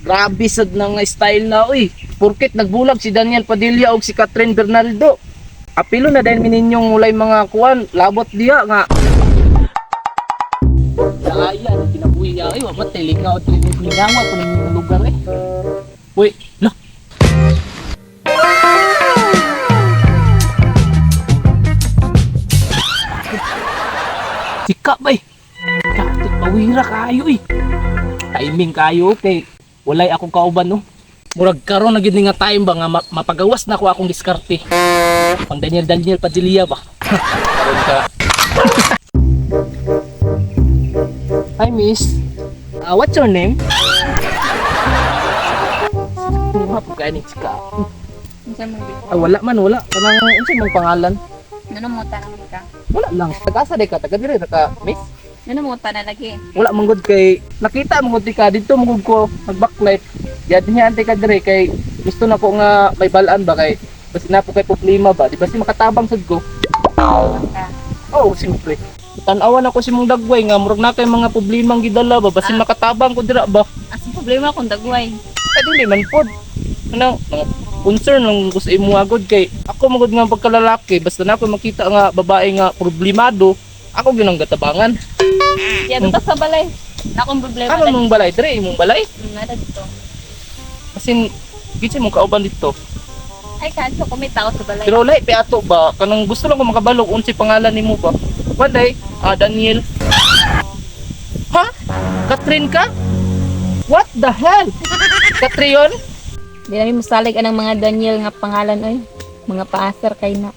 Grabe sad na nga style na oy. Porket nagbulag si Daniel Padilla og si Catherine Bernardo. Apilo na dahil mininyong walay mga kuan, labot diya nga. Daya na kinabuhi niya ay wa man lingaw at lingawa po ng lugar eh. Uy, lah. Sika ba eh. Kapit pawira kayo eh. Timing kayo kay walay akong kauban no. Murag karon na gyud ni nga time ba nga mapagawas na ko akong diskarte. Pang Daniel Daniel Padilla ba. Karon ka. Hi, miss. What's your name? Kuha po kayo ni chika. Unsa man gyud? Ah, wala man, wala. Kanang unsa imong pangalan? Ngano mo tanong ka? Wala lang. Taga-asa day ka? Taga dire ka, miss? Ngano mo tanan lagi? Wala man gud kay nakita man gud ka didto man gud ko nag-backlight. Yad niya ante ka dire kay gusto na ko nga may balaan ba kay basi na po kay problema ba di basi makatabang sad ko. Ka. Oh, siyempre. Tan-awan ako si mong dagway nga murag na kay mga problemang gidala ba basi makatabang ko dira ba. Asa problema kung dagway? Ay dili man pod. Ano, mga concern lang ko sa imo agod kay ako man gud nga pagkalalaki basta na ako makita nga babae nga problemado ako gyud ang gatabangan. Diya dito sa balay. Na akong problema Ano mong balay dire imong balay? Nada dito. Asin gitsi mong kauban dito. Ay kanso ko may tao sa balay. Pero lahi pa ato ba kanang gusto lang ko makabalo unsay pangalan nimo ba? Walay, Daniel. Ha? Katrin ka? What the hell? Katrion? Di namin mosalig anang mga Daniel nga pangalan oy. Mga paasar kay na.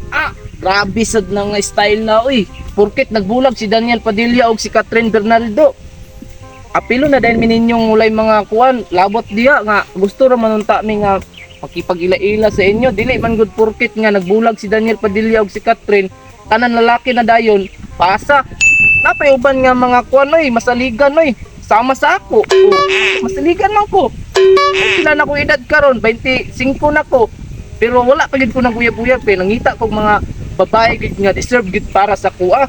Ah, grabe sad na nga style na oy. Porket nagbulag si Daniel Padilla og si Catherine Bernardo. Apilo na dahil mininyong walay mga kuan, labot diya nga gusto ra man unta mi nga makipag-ila-ila sa inyo. Dili man gud porket nga nagbulag si Daniel Padilla og si Catherine, tanan lalaki na dayon, pasa. Napay uban nga mga kuan oy, masaligan oy. Sama sa ako. Oh, masaligan man ko. Pila na ko edad karon, 25 na ko. Pero wala pa gid ko nang uyab-uyab kay nangita kog mga babae gid nga deserve gid para sa kuha.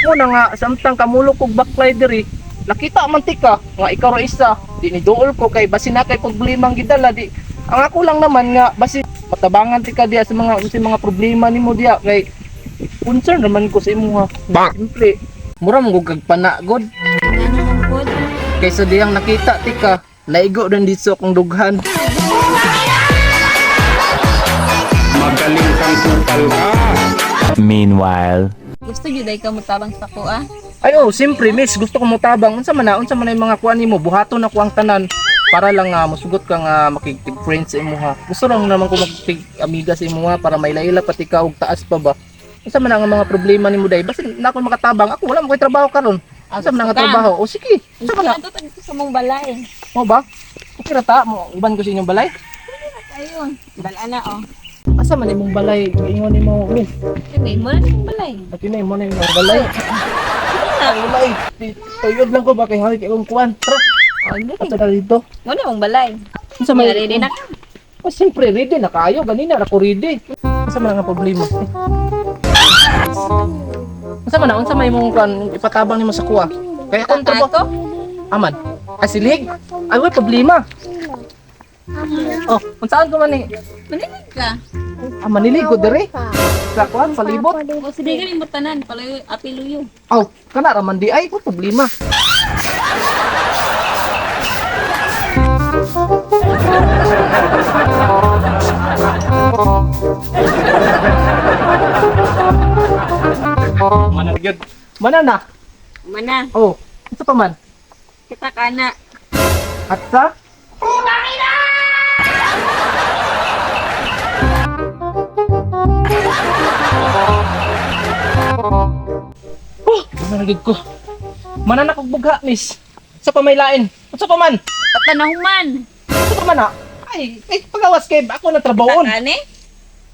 Muna nga samtang kamulok kog baklay diri, nakita man tika nga ikaw ra isa, di ni duol ko kay basin na kay problemang gidala di. Ang ako lang naman nga basin matabangan tika diya sa mga unsay mga problema nimo diya kay concern naman ko sa imuha. Simple. Mura mo kag panagod Ngano man pod? kaysa diyang nakita tika naigo rin dito akong dughan. Magaling kang kupal ka. Meanwhile. Gusto gyud ay ka motabang sa ko ah. Ay oh, siyempre miss, gusto ko mo tabang. Unsa man na yung mga kuan nimo, buhaton na ko ang tanan para lang nga musugot ka nga makig-friend sa imuha. Gusto lang naman ko makig-amiga sa imuha para may laila pati ka og taas pa ba. Unsa man ang mga problema nimo day? Basta na ako makatabang, ako wala man koy trabaho karon. Unsa man ang Gusto ka? trabaho? O sige. Unsa man na? Gusto na dito sa mong balay. Mo ba? Okay ra ta mo uban ko sa inyong balay. Ayun, dala na oh. Asa man imong balay? Ingon nimo, miss. Sige, mo na mong balay. Ati na imo na imong balay. Ay, wala eh. Tuyod lang ko ba kay hawik akong kuan. Tara, Oh, hindi. ato na dito. Mo na mong balay. Unsa may Ready na ka. Oh, siyempre, ready na kayo. Ganina, ako ready. Unsa man ang problema? Unsa man na? Unsa may mong kuan ipatabang nimo sa kuha? Kaya akong trabaho. Ako? Aman. Ay, silig. Ay, way problema. Oh, unsaan ko man ni? Manilig ka. Ah, manilig ko dire. Sa kuan, palibot. O sige galing mo tanan, palayo apiluyo. Aw, kana ra man di ay ko problema. Mana gyud? Mana na? Mana, Oh, unsa pa man? kita kana. At sa? Oh, mana gyud ko. Mana na kog bugha, miss. Sa pamaylain. Unsa pa man? Patanahuman. Unsa pa man ah? Ay, ay pagawas kay ako na trabahoon. Takane?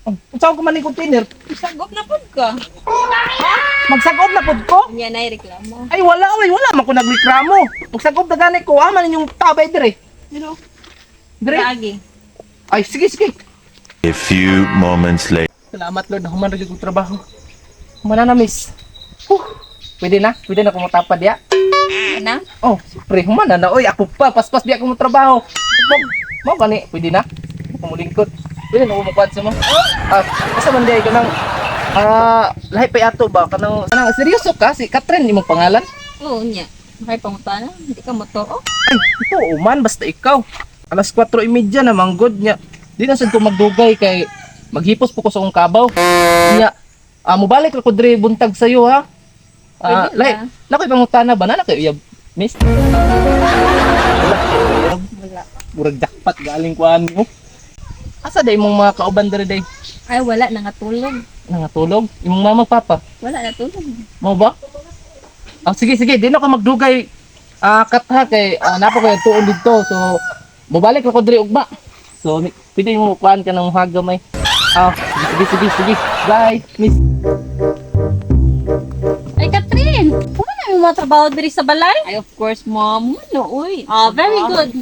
Oh, unsa ko man ning container? Sagop na pud ka. Magsagob na pud ko. Unya na reklamo. Ay wala oy, wala man ko nagreklamo. Magsagob na gani ko, ah man inyong tabay dire. Pero Dire. Lagi. Ay sige sige. A few moments later. Salamat Lord, nahuman ra gyud kong trabaho. Humana na miss. Huh. Pwede na kumutapad ya. Ana? Oh, siyempre, human na na. Oy, ako pa. Paspas biya ko mo trabaho. Mo, mo gani, pwede na. Ako mo lingkod. Pwede na ako makuha sa mo. Ah, asa man di ka nang lahi pa ato ba kanang kanang seryoso ka si Katrin imong pangalan? Oo nya. May pangutana, hindi ka mo to. Ay, ito man basta ikaw. Alas 4:30 na manggod niya. Di na sad ko magdugay kay maghipos po ko sa akong kabaw. Niya, mobalik ra ko diri buntag sayo ha. Pwede Lahi, ba? nakoy pangutana ba na nakoy uyab, miss? Wala, uyab. Wala. Murag jackpot galing kuan mo. Asa day imong mga kauban diri day? Ay, wala nangatulog. Nangatulog? Imong mama papa? Wala natulog. Mo ba? Ah, sige sige, di na ko magdugay. Katha kay napa ko yung tuon dito. So mobalik ra ko diri ugma. So pwede mo kuan ka ng hagamay. Sige sige sige. Bye, miss. Ay, Catherine! Kung na yung mga trabaho diri sa balay? Ay, of course, mom. Ano, uy. Ah, very good.